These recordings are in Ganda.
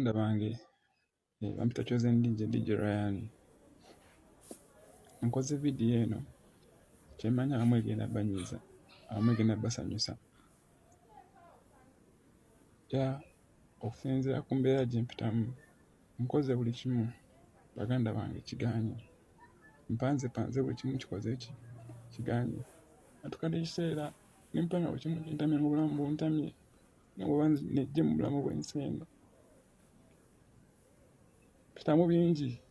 Baganda bange, bampita Chosen DJ, DJ Ryan. Nkoze vidiyo eno kye mmanyi abamu egenda bbanyiiza, abamu egenda bbasanyusa. Era okusinziira ku mbeera gye mpitamu, nkoze buli kimu baganda bange kigaanye. Mpanzepanze buli kimu kikoze ki? Kigaanye. Natuuka n'ekiseera ne mpa nga buli kimu kintamye ng'obulamu buntamye nga bw'oba neggye mu bulamu bw'ensi eno. Mpitamu bingi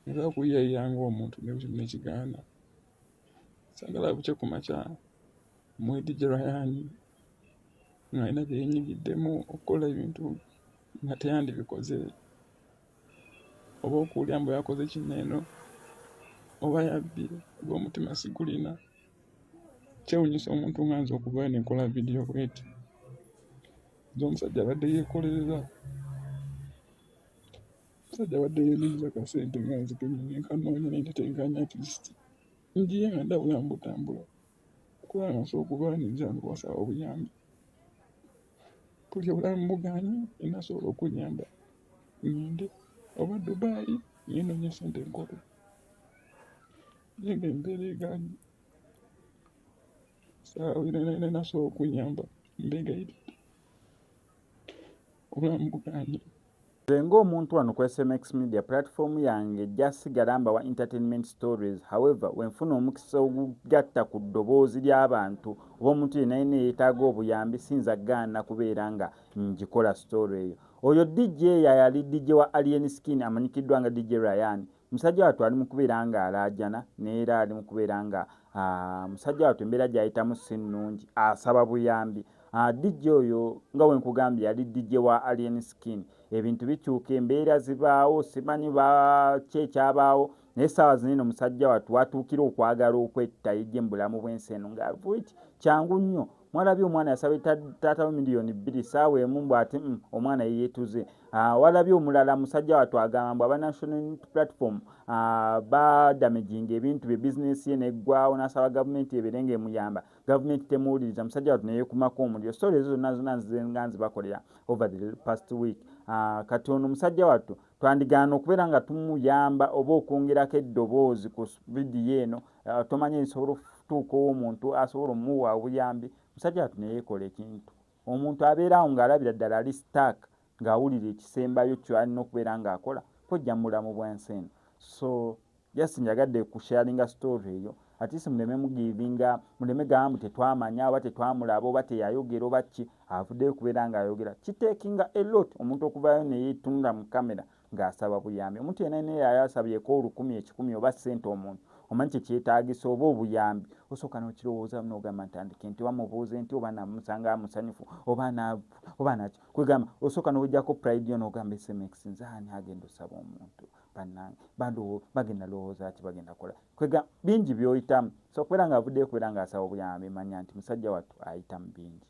nsobola okuyiiyayiiya ng'omuntu naye buli kimu ne kigaana. Saagala bukye ku makya muwe DJ Ryan ng'alina bye yeenyigiddemu okukola ebintu nga teyandibikoze oba okuwulira mbu yakoze kino eno oba yabbye oba omutima sigulina. Kyewuunyisa omuntu nga nze okuvaayo ne nkola vidiyo bw'eti. Nze omusajja abadde yeekolerera, omusajja abadde yeenoonyeza kasente nga nze kennyini ne nkanoonya ne ntetenkanya at least ngiye nga ndaba obulamu butambula okulaba nga nsobola okuvaayo ne nzira n'okubasaba obuyambi. Mpulira obulamu bugaanye yenna asobola okunnyamba ŋŋende oba Dubai naye nnoonye ssente nkole naye ng'embeera egaanye. Nsaba yenna yenna asobola okunnyamba mbeegayiridde obulamu bugaanye. Nze ng'omuntu wano ku SMX Media platform yange ejja sigala mbawa entertainment stories, however wenfuna omukisa ogugatta ku ddoboozi ly'abantu oba omuntu yenna yenna eyeetaaga obuyambi siyinza kugaana kubeera nga ngikola story eyo. Oyo DJ yali DJ wa Alien Skin amanyikiddwa nga DJ Ryan. Musajja wattu ali mu kubeera nga alaajana neera ali mu kubeera nga musajja wattu embeera gy'ayitamu si nnungi asaba buyambi. DJ oyo nga wenkugambye yali DJ wa Alien Skin. Ebintu bikyuka, embeera zibaawo, simanyi ki ekyabaawo naye essaawa zino eno musajja wattu w'atuukira okwagala okwetta yeggye mu bulamu bw'ensi eno nga kyangu nnyo. Mwalabye omwana yasabye taata we 2 miliyoni ssaawa emu mbu ate omwana yeyeetuze. Walabye omulala musajja wattu agamba mbu aba National Unity Platform badamaginga ebintu bye, bizinesi ye neggwawo n'asaba gavumenti ebeere ng'emuyamba. Gavumenti temuwuliriza, musajja wattu neyeekumako omuliro. Story ezo zonna zonna nzize nga nzibakolera over the past week. Kati ono musajja wattu twandigaana okubeera nga tumuyamba oba okwongerako eddoboozi ku vidiyo eno. Tomanyi nsobola okutuukawo omuntu asobola omuwa obuyambi. Musajja wattu neyeekola ekintu. Omuntu abeera awo ng'alabira ddala ali stuck ng'awulira ekisembayo ky'alina okubeera ng'akola kwejja mu bulamu bw'ensi eno. So just njagadde kusharinga story eyo at least muleme mugivinga, muleme gamba mbu tetwamanya oba tetwamulaba oba teyayogera oba ki. Avuddeyo okubeera ng'ayogera. Kiteekinga a lot omuntu okuvaayo neyeetunula mu kamera ng'asaba buyambi. Omuntu yenna yenna yali asabyeko olukumi, ekikumi oba ssente, omuntu omanyi kyekyetaagisa oba obuyambi, osooka n'okirowooza n'ogamba ntandike nti oba mubuuze nti oba namusanga musanyufu oba naki. Kwegamba osooka n'ojjako pride yo n'ogamba SMX nze ani agenda osaba omuntu bannange bagenda lowooza ki bagenda kukola. Kwega bingi by'oyitamu. So okubeera ng'avuddeyo okubeera ng'asaba obuyambi, manya nti musajja wattu ayita mu bingi.